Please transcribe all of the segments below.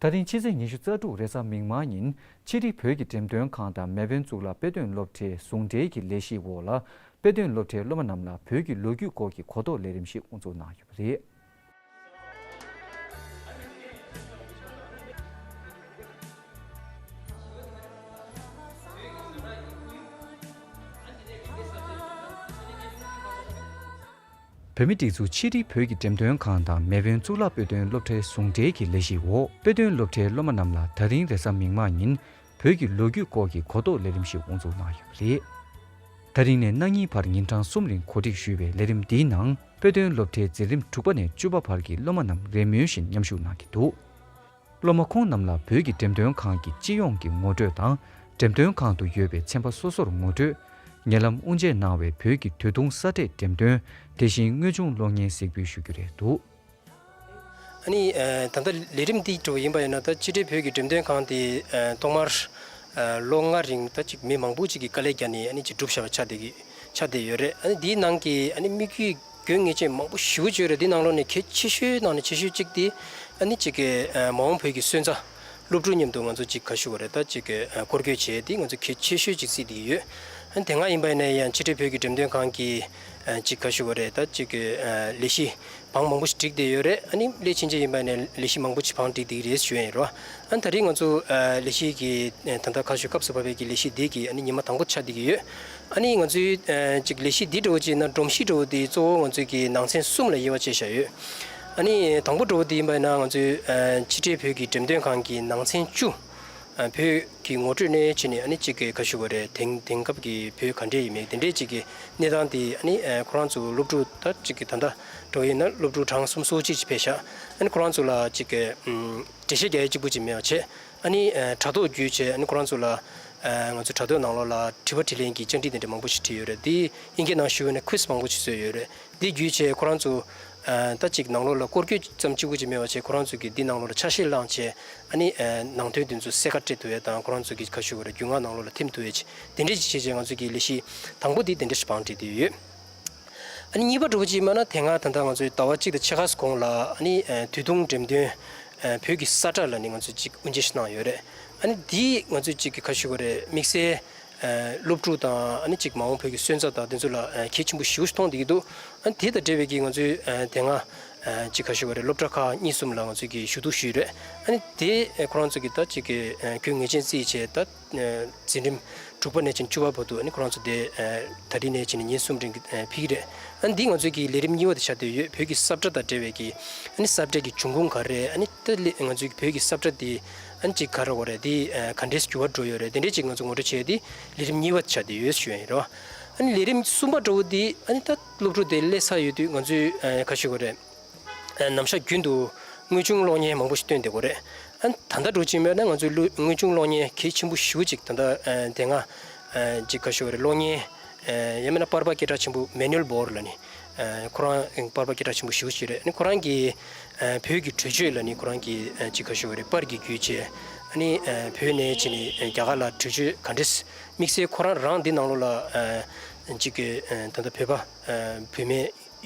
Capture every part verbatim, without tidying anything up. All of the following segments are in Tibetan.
ད་རིང་ཕྱི་ཚེས་ཉི་ཤུ་རྩ་དྲུག་རེས་གཟའ་མིག་དམར་ཉིན་ཕྱི་དྲིལ་བོད་ཀྱི་འགྲེམས་སྟོན་ཁང་དང་མེས་དབོན་གཙུག་ལག་དཔེ་སྟོན་སློབ་གྲྭའི་ཟུང་འབྲེལ་གྱི་ལས་གཞིའི་འོག་ལ། དཔེ་སྟོན་སློབ་གྲྭའི་སློབ་མ་རྣམས་ལ་བོད་ཀྱི་ལོ་རྒྱུས་སྐོར་གྱི་གོ་རྟོགས་ལས་རིམ་ཞིག་དབུ་འཛུགས་གནང་ཡོད་པ་རེད། བོད་མིའི་སྒྲིག་འཛུགས་ཕྱི་དྲིལ་བོད་ཀྱི་འགྲེམས་སྟོན་ཁང་དང་མེས་དབོན་གཙུག་ལག་དཔེ་སྟོན་སློབ་གྲྭའི་ཟུང་འབྲེལ་གྱི་ལས་གཞིའི་འོག་དཔེ་སྟོན་སློབ་གྲྭའི་སློབ་མ་རྣམས་ལ་ད་རིང་རེས་གཟའ་མིག་དམར་ཉིན་བོད་ཀྱི་ལོ་རྒྱུས་སྐོར་གྱི་གོ་རྟོགས་ལས་རིམ་ཞིག་དབུ་འཛུགས་གནང་ཡོད་པ་རེད། ད་རིང་ནས་གནངས་ཉིན་བར་ཉིན་གྲངས་གསུམ་རིང་གོ་སྒྲིག་ཞུས་པའི་ལས་རིམ་འདིའི་ནང་དཔེ་སྟོན་སློབ་གྲྭའི་འཛིན་རིམ་དྲུག་པ་ནས་བཅུ་པ་བར་གྱི་སློབ་མ་རྣམས་རེ་སྨོན་བཞིན་མཉམ་ཞུགས་གནང་གི་འདུག་སློབ་མ་ཁོང་རྣམས་ལ་བོད་ཀྱི་འགྲེམས་སྟོན་ཁང་གི་སྤྱི་ཡོངས་ཀྱི་ངོ་སྤྲོད་དང་། འགྲེམས་སྟོན་ཁང་དུ་ཡོད་པའི་ཚན་པ་སོ་སོར་ངོ་སྤྲོད། ཉེ་ལམ་དབུ་འབྱེད་གནང་བའི་བོད་ཀྱི་དུས་ཐུང་ས་ཁྲའི་འགྲེམས་སྟོན། དེ་བཞིན་དངོས་བྱུང་གློག་བརྙན་གཟིགས་འབུལ་ཞུ་རྒྱུ་རེད་འདུག་ཨ་ནི་ཨ་ད་ལྟ་ལས་རིམ་འདི་འགྲོ་བ་ཡིན་པ་ཡིན་ན། ད་ཕྱི་དྲིལ་བོད་ཀྱི་འགྲེམས་སྟོན་ཁང་དེ་ཨ་ཐོག་མར་ཨ་ལོ་ལྔ་རིང་ད་ཅིག་མི་མང་པོ་ཅིག་གིས་དཀའ་ལས་བརྒྱབ་ནས་ཨ་ནི་ཅིག་གྲུབ་བཞག་པ་ཆགས་བསྡད་ཀྱི་ཆགས་བསྡད་ཡོད་རེད། ཨ་ནི་འདིའི་ནང་གི་ཨ་ནི་དམིགས་ཡུལ་དོན་ངེས་ཅན་མང་པོ་ཞེ་པོ་ཅིག་ཡོད་རེད། འདི་ནང་ལོགས་ནས་གལ་ཆེ་ཤོས་ནང་ནས་ཆེ་ཤོས་གཅིག་དེ་ཨ་ནི་ཅིག་གི་ཨ་མ་འོངས་བོད་ཀྱི་སོན་རྩ་སློབ་ཕྲུག་མཉམ་དུ་ང་ཚོ་ཅིག་ག་ཞུ་དགོས་རེད། ད་ཅིག་གི་ཨ་སྐོར་སྐྱོད་བྱས་དེ་ང་ཚོ་གལ་ཆེ་ཤོས་ཅིག་བརྩིས་བསྡད་ཀྱི་ཡོད། ཨ་ནི་དེ་སྔ་ཡིན་པ་ཡིན་ན་ཡང་ཕྱི་དྲིལ་བོད་ཀྱི་འགྲེམས་སྟོན་ཁང་གི་ཨ་ཅིག་ག་ཞུ་དགོས་རེད། ད་ཅིག་གི་ཨ་ལས་གཞི་བང་མང་པོ་ཞིག་བསྒྲིགས་བསྡད་ཡོད་རེད། ཨ་ནི་སླད་ཕྱིན་ཆད་ཡིན་པ་ཡིན་ན་ལས་གཞི་མང་པོ་ཞིག་བང་བསྒྲིགས་བསྡད་ཀྱི་རེད་ཞུ་ཡ་ཡིན་རོ། ཨ་ནི་ད་རེས་ང་ཚོ་ཨ་ལས་གཞི་གི་ཨ་ད་ལྟ་ག་ཞུ་སྐབས་སུ་བབས་པའི་གི་ལས་གཞི་འདི་གི་ཨ་ནི་ཉི་མ་དང་པོ་ཆགས་བསྡད་ཀྱི་ཡོད། ཨ་ནི་ང་ཚོའི་ཨ་ཅིག་ལས་གཞི་འདི་འདྲ་བོ་ཅིག་ན་སྒྲོམ་གཞི་འདྲ་བོ་འདི་གཙོ་བོ་ང་ཚོའི་གི་ནང་ཚན་གསུམ་ལ་དབྱེ་བ་ཕྱེ་བཞག་ཡོད། ཨ་ནི་དང་པོ་འདྲ་བོ་འདི་ཡིན་པ་ཡིན་ན་ང་ཚོའི་ཨ་ཕྱི་དྲིལ་བོད་ཀྱི་འགྲེམས་སྟོན་ཁང་གི་ནང་ཚན་བཅུ། ཨ་བོད་ཀྱི་ངོ་སྤྲོད་ནས་བྱས་ནས་ཨ་ནི་གཅིག་གི་ག་ཞུ་དགོས་རེད། དེང་དེང་སྐབས་ཀྱི་བོད་ག་འདྲས་ཡིན་མིན་དེ་འདྲས་གཅིག་གི་གནས་སྟངས་དེ་ཨ་ནི་ཨ་ཁོ་རང་ཚོ་སློབ་ཕྲུག་ད་གཅིག་གི་ད་ལྟ་འགྲོ་ཡིན་ན་སློབ་ཕྲུག་གྲངས་སུམ་ཅུ་སོ་གཅིག་ཅིག་ཕེབས་ཤག་ཨ་ནི་ཁོ་རང་ཚོ་ལ་གཅིག་གི་ཨམ་འགྲེལ་བཤད་རྒྱག་ཡ་གཅིག་པུ་ཅིག་མེད་པ་བྱས། ཨ་ནི་ཨ་དྲ་ཐོག་བརྒྱུད་བྱས་ཨ་ནི་ཁོ་རང་ཚོ་ལ་ཨ་ང་ཚོ་དྲ་ཐོག་ནང་ལོགས་ལ་དྲི་བ་དྲིས་ལན་གྱི་བཅར་འདྲི་དེ་འདྲ་མང་པོ་ཞིག་བྱས་ཡོད་རེད། དེ་དབྱིན་སྐད་ནང་ཞུས་པ་ན་ཁུའིཛ་མང་པོ་ཞིག་བཟོས་ཡོད་རེད། དེ་བརྒྱུད་བྱས་ཁོ་རང་ཚོ་ཨ་ད་ཅིག་ནང་ལོགས་ལ་སྐོར་སྐྱོད་ཙམ་གཅིག་པུ་ཅིག་མེད་པ་བྱས། ཁོ་རང་ཚོ་གིས་འདི་ནང་ལོགས་ལ་ཆ་ཤས་བླངས་བྱས་ཨ་ནི་ཨ་ནང་དོན་དེ་ཚོ་གསལ་ཁ་སྤྲད་ཐུབ་ཡས་དང་། ཁོ་རང་ཚོ་གིས་ག་ཞུ་དགོས་རེད། རྒྱུས་མངའ་ནང་ལོགས་ལ་ཐིམ་ཐུབ་ཡས་དེ་འདྲས་ཅིག་བྱས་བྱས། ང་ཚོ་གི་ལས་གཞི་དང་པོ་འདི་དེ་འདྲས་ཞིག་བང་བསྒྲིགས་བསྡད་ཡོད། ཨ་ནི་གཉིས་པ་འདྲ་བོ་ཅིག་ཡིན་པ་ན་དེ་སྔ་ད་ལྟ་ང་ཚོའི་ཟླ་བ་གཅིག་དང་ཕྱེད་ཀ་ཙམ་གོང་ལ་ཨ་ནི་ཨ་དུས་ཐུང་འགྲེམས་སྟོན་ཨ་བོད་ཀྱི་ས་ཁྲ་ལ་ནི་ང་ཚོས་གཅིག་དབུ་འབྱེད་ཞིག་གནང་ཡོད་རེད། ཨ་ནི་འདི་ང་ཚོས་གཅིག་གི་ག་ཞུ་དགོས་རེད། དམིགས་བསལ་ཨ་སློབ་ཕྲུག་དང་ཨ་ནི་གཅིག་མ་འོངས་བོད་ཀྱི་སོན་རྩ་དང་དེ་ཚོ་ལ་ཨ་གལ་ཆེན་པོ་ཞེ་པོ་ཞིག་མཐོང་བསྡད་ཀྱི་འདུག་ཨ་ནི་དེ་དང་འབྲེལ་བའི་གི་ང་ཚོའི་ཨ་དེ་སྔ་ཨ་གཅིག་ག་ཞུ་དགོས་རེད། སློབ་གྲྭ་ཁག་གཉིས་གསུམ་ལ་ང་ཚོས་གི་ཞུ་གཏུག་ཞུས་རེད། ཨ་ནི་དེ་ཨ་ཁོ་རང་ཚོ་གི་ད་གཅིག་གི་ཨ་དགོས་ངེས་ཅན་བརྩིས་བྱས། ད་ཨ་འཛིན་རིམ་དྲུག་པ་ནས་བྱས་བཅུ་པ་བར་དུ་ཨ་ནི་ཁོ་རང་ཚོ་དེ་ཨ་ད་རིང་ནས་བྱས་ནས་ཉིན་གསུམ་རིང་གི་ཨ་ཕེབས་ཀྱི་རེད། ཨ་ནི་འདི་ང་ཚོའི་གི་ལས་རིམ་གཉིས་པ་དེ་ཆགས་བསྡད་ཡོད། བོད་ཀྱི་ས་ཁྲ་དང་འབྲེལ་བའི་གི་ཨ་ནི་ས་ཁྲ་གི་འབྱུང་ཁུངས་ག་རེ་རེད། ཨ་ནི་ད་ལས་ང་ཚོའི་བོད་ཀྱི་ས་ཁྲ་འདི་ཨ་ནི་ཅིག་ག་རེ་དགོས་རེད། འདི་ཨ་ག་འདྲས་འགྱུར་བ་འགྲོ་ཡོད་རེད། དེ་འདྲས་ཅིག་ང་ཚོ་ངོ་སྤྲོད་བྱས་ཏེ་ལས་རིམ་གཉིས་པ་ཆགས་བསྡད་ཡོད་ཞུ་ཡ་ཡིན་རོ། ཨ་ནི་ལས་རིམ་གསུམ་པ་འདྲ་བོ་འདི་ཨ་ནི་ད་སློབ་ཕྲུག་དེ་སླེབས་ཚར་ཡོད་དུས་ང་ཚོས་ཨ་ག་ཞུ་དགོས་རེད། ཨ་ནམ་ཞག་རྒྱུན་དུ་དངོས་བྱུང་གློག་བརྙན་མང་པོ་ཞིག་སྟོན་བསྡད་ཀྱི་ཡོད་རེད། ཨ་ད་ལྟ་འདྲ་བོ་ཅིག་ཡིན་པ་ན་ང་ཚོའི་གློག་དངོས་བྱུང་གློག་བརྙན་གལ་ཆེན་པོ་ཞེ་པོ་ཅིག་ད་ལྟ་ཨ་དེ་སྔ་ཨ་ཅིག་ག་ཞུ་དགོས་རེད། གློག་བརྙན་ཨ་ཡང་མིན་ན་པར་པ་སྐད་གྲགས་ཆེན་པོ་མེ་ནུ་ཨེལ་བྷོར་ལབ་ནས་ཨ་ཁོ་རང་པར་པ་སྐད་གྲགས་ཆེན་པོ་ཞེ་པོ་ཅིག་རེད། ཨ་ནི་ཁོ་རང་གིས་ཨ་བོད་ཀྱི་གྲོས་ཆོད་ལབ་ནས་ཁོ་རང་གིས་ཨ་ཅིག་ག་ཞུ་དགོས་རེད། པར་གྱི་བརྒྱུད་བྱས་ཨ་ནི་ཨ་བོད་ནས་བྱས་ནས་ཨ་རྒྱ་གར་ལ་གྲོས་ཆོད་ག་འདྲས། དམིགས་བསལ་ཁོ་རང་རང་འདི་ནང་ལོགས་ལ་ཨ་ཅིག་གི་ཨ་ད་ལྟ་བོད་པ་ཨ་བུད་མེད་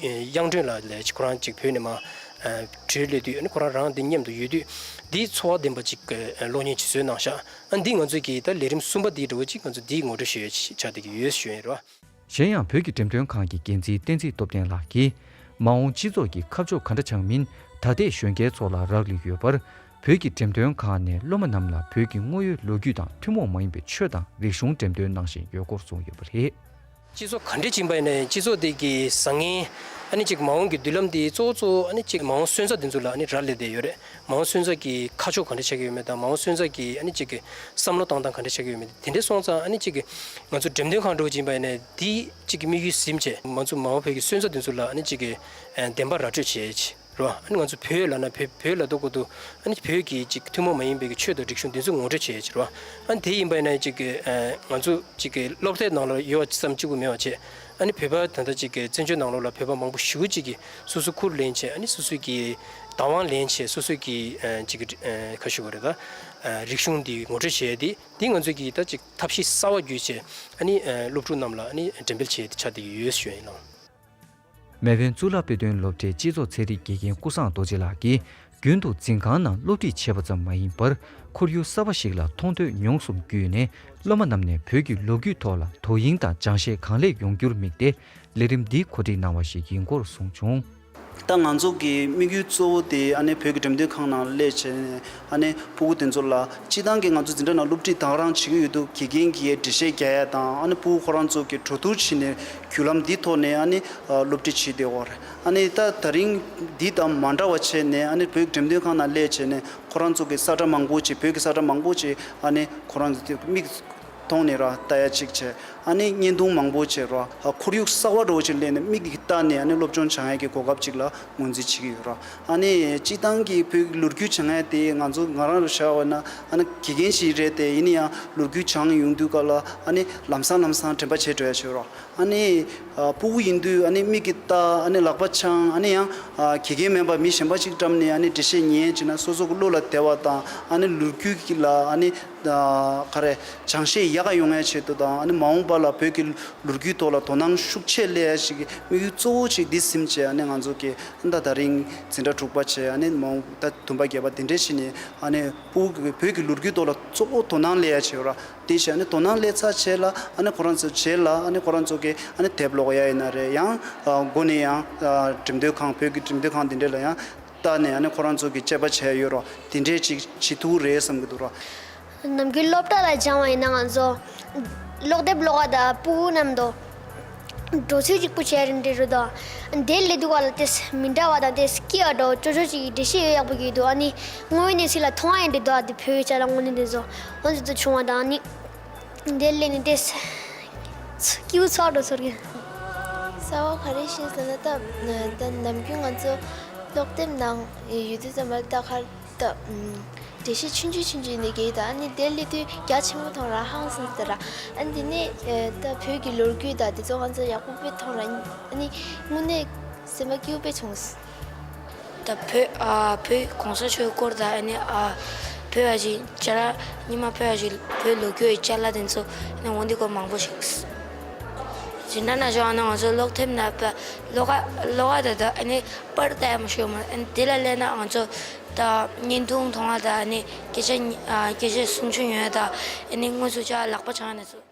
གཡུང་དྲུང་ལགས་ལ་ཁོ་རང་ཅིག་བོད་ནས་མར་ཨ་བྲོས་སླེབས་དུས་ཨ་ནི་ཁོ་རང་རང་འདི་མཉམ་དུ་ཡོད་དུས་འདིའི་ཚོར་བ་ལྡན་པ་ཅིག་གི་ཨ་གློག་བརྙན་ཅིག་བཟོས་གནང་ཤག་ཨ་འདི་ང་ཚོས་ཀྱི་ད་ལས་རིམ་གསུམ་པ་འདི་འདྲ་བོ་ཅིག་ང་ཚོ་འདིའི་ངོ་སྤྲོད་ཞུ་ཡས་ཆགས་བསྡད་ཀྱི་ཡོད་ཞུ་ཡས་རེད་བ། གཞན་ཡང་བོད་ཀྱི་འགྲེམས་སྟོན་ཁང་གི་འགན་འཛིན་བསྟན་འཛིན་སྟོབས་ལྡན་ལགས་ཀྱིས། མ་འོངས་སྤྱི་ཚོགས་ཀྱི་ཁ་ཕྱོགས་ག་འདྲ་ཆགས་མིན་ད་ལྟའི་གཞོན་སྐྱེས་ཚོ་ལ་རག་ལས་ཡོད་པར། བོད་ཀྱི་འགྲེམས་སྟོན་ཁང་ནས་སློབ་མ་རྣམས་ལ་བོད་ཀྱི་དངོས་ཡོད་ལོ་རྒྱུས་དང་ཐུན་མོང་མ་ཡིན་པའི་ཆོས་དང་རིག་གཞུང་འགྲེམས་སྟོན་གནང་བཞིན་ཡོད་སྐོར་གསུངས་ཡོད་པ་རེད། སྤྱི་ཚོགས་ག་འདྲས་ཅིག་ཡིན་པ་ཡིན་ནའི་སྤྱི་ཚོགས་དེ་གི་བཟང་ངན་ཨ་ནི་ཅིག་མ་འོངས་ཀྱི་མདུན་ལམ་དེ་གཙོ་བོ་གཙོ་བོ་ཨ་ནི་ཅིག་མ་འོངས་སོན་རྩ་དེ་ཚོ་ལ་ཨ་ནི་རག་ལས་བསྡད་ཡོད་རེད། མ་འོངས་སོན་རྩ་གི་ཁ་ཕྱོགས་ག་འདྲ་ཆགས་ཀྱི་ཡོད་མེད་དང་། མ་འོངས་སོན་རྩ་གི་ཨ་ནི་ཅིག་གི་བསམ་བློ་གཏོང་སྟངས་ག་འདྲ་ཆགས་ཀྱི་ཡོད་མེད། དེ་འདྲ་སོང་ཙང་ཨ་ནི་ཅིག་གི་ང་ཚོ་འགྲེམས་སྟོན་ཁང་འདྲ་བོ་ཅིག་ཡིན་པ་ཡིན་ནའི་དེ་ཅིག་གི་དམིགས་ཡུལ་ཟིན་བྱས་ང་ཚོ་མ་འོངས་བོད་ཀྱི་སོན་རྩ་དེ་ཚོ་ལ་ཨ་ནི་ཅིག་གི་བདེན་པ་ར་སྤྲོད་བྱེད་ཡས་ཅིག་རེད་བ། ཨ་ནི་ང་ཚོ་བོད་ལབ་ན་བོད་བོད་ལབ་དུས་སྐབས་དུ་ཨ་ནི་བོད་ཀྱི་ཅིག་ཐུན་མོང་མ་ཡིན་པའི་གི་ཆོས་དང་རིག་གཞུང་དེ་ཚོ་ངོ་སྤྲོད་བྱེད་ཡས་ཅིག་རེད་བ། ཨ་ནི་དེ་ཡིན་པ་ཡིན་ན་ཅིག་གི་ང་ཚོ་ཅིག་གི་སློབ་དེབ་ནང་ལ་ཡོད་པ་ཙམ་གཅིག་པུ་མེད་པ་བྱས། ཨ་ནི་བོད་པ་ད་ལྟ་ཅིག་གི་བཙན་བྱོལ་ནང་ལོགས་ལ་བོད་པ་མང་པོ་ཞེ་པོ་ཅིག་གིས་སོ་སོ་ཁུར་ལེན་བྱས། ཨ་ནི་སོ་སོའི་གི་བདག་དབང་ལེན་བྱས། སོ་སོའི་གི་ཅིག་གི་ཁ་ཞུ་དགོས་རེད། ད་རིག་གཞུང་འདི་ངོ་སྤྲོད་བྱས་ཏེ་འདི་ང་ཚོས་གི་ད་ཅིག་ཐབས་ཤེས་གསར་པ་བརྒྱུད་བྱས་ཨ་ནི་སློབ་ཕྲུག་རྣམས་ལ་ཨ་ནི་འགྲེམས་སྤེལ་བྱས་ཏེ་ཆགས་བསྡད་ཀྱི་ཡོད་ཞུ་ཡ་ཡིན་ལགས། མེས་དབོན་གཙུག་ལག་དཔེ་སྟོན་སློབ་གྲྭའི་སྤྱི་ཚོགས་ཚན་རིག་དགེ་རྒན་ཀུན་བཟང་རྡོ་རྗེ་ལགས་ཀྱིས། རྒྱུན་དུ་འཛིན་ཁང་ནང་སློབ་ཁྲིད་བྱེད་པ་ཙམ་མ་ཡིན་པར། ཁོར་ཡུག་གསར་པ་ཞིག་ལ་མཐོང་ཐོས་མྱོང་གསུམ་བརྒྱུད་ནས། སློབ་མ་རྣམས་ནས་བོད་ཀྱི་ལོ་རྒྱུས་ཐོག་ལ་དོ་དབྱིངས་དང་སྦྱང་ཤེས་གང་ལེགས་ཡོང་རྒྱུར་དམིགས་ཏེ། ལས་རིམ་འདི་གོ་སྒྲིག་གནང་བ་ཞིག་ཡིན་སྐོར་གསུངས་བྱུང་། ད་ང་ཚོ་གི་དམིགས་ཡུལ་གཙོ་བོ་དེ་ཨ་ནི་བོད་ཀྱི་འགྲེམས་སྟོན་ཁང་ནང་སླེབས་བྱས་ནས། ཨ་ནི་ཕྲུ་གུ་དེ་ཚོ་ལ་སྤྱིར་བཏང་གི་ང་ཚོ་འཛིན་གྲྭ་ནང་སློབ་ཁྲིད་དང་རང་བྱེད་ཀྱི་ཡོད་དུས། དགེ་རྒན་གྱིས་འགྲེལ་བཤད་རྒྱག་ཡ་དང་། ཨ་ནི་ཕྲུ་གུ་ཁོ་རང་ཚོ་གི་གྲོས་བསྡུར་བྱས་ནས་བརྒྱུད་ལམ་འདི་ཐོག་ནས་ཨ་ནི་སློབ་ཁྲིད་བྱེད་བསྡད་ཡོད་རེད། ཨ་ནི་ད་ད་རིང་འདི་དང་མ་འདྲ་བ་བྱས་ནས། ཨ་ནི་བོད་ཀྱི་འགྲེམས་སྟོན་ཁང་ནང་སླེབས་བྱས་ནས་ཁོ་རང་ཚོ་གི་ས་ཁྲ་མང་པོ་ཅིག་བོད་ཀྱི་ས་ཁྲ་མང་པོ་ཅིག་ཨ་ནི་ཁོ་རང་ཚོ་མིག་མཐོང་ནས་ར་ལྟ་ཡ་གཅིག་བྱས། ཨ་ནི་བརྙན་ཐུང་མང་པོ་བྱས་ར། ཨ་ཁོར་ཡུག་གསར་བ་འདྲ་བོ་ཅིག་སླེབས་ནས་མིག་གིས་ལྟ་ནས། ཨ་ནི་སློབ་སྦྱོང་སྦྱང་ཡ་གི་གོ་སྐབས་ཅིག་ལ་ངོས་འཛིན་བྱེད་ཀྱི་ཡོད་ར། ཨ་ནི་སྤྱིར་བཏང་གི་བོད་ཀྱི་ལོ་རྒྱུས་སྦྱང་ཡ་དེ་ང་ཚོ་ང་རང་ལ་བྱ་བ་ན། ཨ་ནི་དགེ་རྒན་ཞིག་རེད་དེ། ཡིན་ན་ཡང་ལོ་རྒྱུས་སྦྱང་ཡོང་དུས་སྐབས་ལ། ཨ་ནི་ལམ་སང་ལམ་སང་དྲན་པ་བརྗེད་འགྲོ་ཡ་ཅིག་ཡོད་ར། ཨ་ནི་ཨ་ཕྲུ་གུ་ཡིན་དུས་ཨ་ནི་མིག་གིས་ལྟ། ཨ་ནི་ལག་པ་འཆང་། ཨ་ནི་ཡང་ཨ་དགེ་རྒན་མིན་པ་མི་གཞན་པ་ཅིག་བཀྲམ་ནས་ཨ་ནི་འགྲེལ་བཤད་ཉན་བྱས་ན། སོ་སོ་གི་བློ་ལ་བདེ་བ་དང་། ཨ་ནི་ལོ་རྒྱུས་ཀྱི་ལ་ཨ་ནི་ཨ་ག་རེ་སྦྱང་ཤེས་ཡག་ག་ཡོང་ཡ་ཆེད་དུ་དང་། ཨ་ནི་མ་འོངས་པ་ལ་བོད་ཀྱི་ལོ་རྒྱུས་ཐོག་ལ་དོ་སྣང་ཤུགས་ཆེ་སླེབས་ཡ་ཞིག་གི་དམིགས་ཡུལ་གཙོ་བོ་ཅིག་འདི་ཟིན་བྱས། ཨ་ནི་ང་ཚོ་གི་ད་ད་རིང་འཛིན་གྲྭ་དྲུག་པ་བྱས། ཨ་ནི་མ་འོངས་ད་བདུན་པ་བརྒྱད་པ་དེ་འདྲས་བྱས་ནས། ཨ་ནི་ཕྲུ་གུ་བོད་ཀྱི་ལོ་རྒྱུས་ཐོག་ལ་གཙོ་བོ་དོ་སྣང་སླེབས་ཡ་ཆེད་ར། དེ་བྱས། ཨ་ནི་དོ་སྣང་སླེབས་ཚར་རྗེས་ལ། ཨ་ནི་ཁོ་རང་ཚོ་རྗེས་ལ་ཨ་ནི་ཁོ་རང་ཚོ་གི་ཨ་ནི་དེབ་ཀློག་ཡ་ཡིན་ན་རེད། ཡང་ཨ་སྒོ་ནས་ཡང་ཨ་འགྲེམས་སྟོན་ཁང་། བོད་ཀྱི་འགྲེམས་སྟོན་ཁང་འདི་འདྲ་ལ་ཡང་ལྟ་ནས། ཨ་ནི་ཁོ་རང་ཚོ་གི་དཔྱད་པ་བྱས་ཡོད་ར། དེ་འདྲས་ཅིག་བྱེད་ཐུབ་རེད་བསམ་གྱི་འདུག་ར། ནམ་རྒྱུན་སློབ་གྲྭ་ལ་སྦྱང་བ་ཡིན་ན། ང་ཚོ་ཀློག་དེབ་ཀློག་པ་དང་ཕྲུ་གུ་རྣམས་དང་འགྲོ་ཚུལ་གཅིག་པུ་བྱས་རེད་འདྲ་རེད་དོ། དེ་ལས་སྡུག་པ་ལ་དེ་མི་འདྲ་བ་དང་། དེ་སྐྱིད་པ་འདྲ་བོ་ཅོ་ཅོ་ཅིག་འགྲེལ་བཤད་ཡོད་ཡག་པོ་ཡོད་དོ། ཨ་ནི་དངོས་ཡོད་གནས་ཚུལ་ལ་མཐོང་བ་ཡིན་འདྲ་འདུག། ཨ་དེ་བོད་ཆ་ལ་དངོས་གནས་དེ་ཚོ་འོ་དེ་ཚོ་བྱུང་བ་དང་། ཨ་ནི་དེ་ལས་ནི་དེ་སྐྱིད་པོ་ཚོར་འགྲོ་ཚོར་གི། གསར་བ་ག་རེ་ཤེས་ཟེར་ན། ད་ད་ནམ་རྒྱུན་ང་ཚོ་ཀློག་དེབ་ནང་ཡོད་དུས་ཙམ་པ་ད་ག་ད་ཨུམ། འགྲེལ་བཤད་ཆུང་ཆུང་ཆུང་ཆུང་ནས་རྒྱག་ཡོད་ད། ཨ་ནི་དེ་སླེབས་དུས་རྒྱ་ཆེན་པོ་མཐོང་ར། ཧང་སངས་ཟེར་ར། ཨ་ནི་དེ་ནས་ཨེ་ད་བོད་ཀྱི་ལོ་རྒྱུས་དང་དེ་ཚོ་ང་ཚོ་ཡག་པོ་དཔེ་མཐོང་ར། ཨ་ནི་དངོས་གནས་སེམས་པ་སྐྱིད་པོ་དཔེ་བྱུང་། ད་བོད་ཨ་བོད་གོང་ས་མཆོག་སྐོར་དང་། ཨ་ནི་ཨ་བོད་པ་ཞིག་ཅ་ལག་ཉི་མ་བོད་པ་ཞིག་བོད་ལོ་རྒྱུས་ཀྱི་ཅ་ལག་དེ་ཚོ། ཨ་ནི་འོ་འདི་སྐོར་མང་པོ་ཞིག། སྦྱིན་བདག་ན་ཞོ། ཨ་ནི་ང་ཚོ་ཀློག་དེབ་ནང་ལོགས་ཀ་ལོགས་ཀ་ད་ད་ཨ་ནི་པར་ལྟ་ཡ་མ་ཤོར་མ། ཨ་ནི་དེ་ལ་སླེབས་ན་ང་ཚོ་ད་བརྙན་ཐུང་མཐོང་བ་དང་། ཨ་ནི་སྐད་ཆ་ཨ་སྐད་ཆ་གསུང་ཆོས་ཉན་ཡ་དང་། ཨ་ནི་དངོས་སུ་ཅ་ལག་པ་འཆང་ཡ་དེ་ཚོ།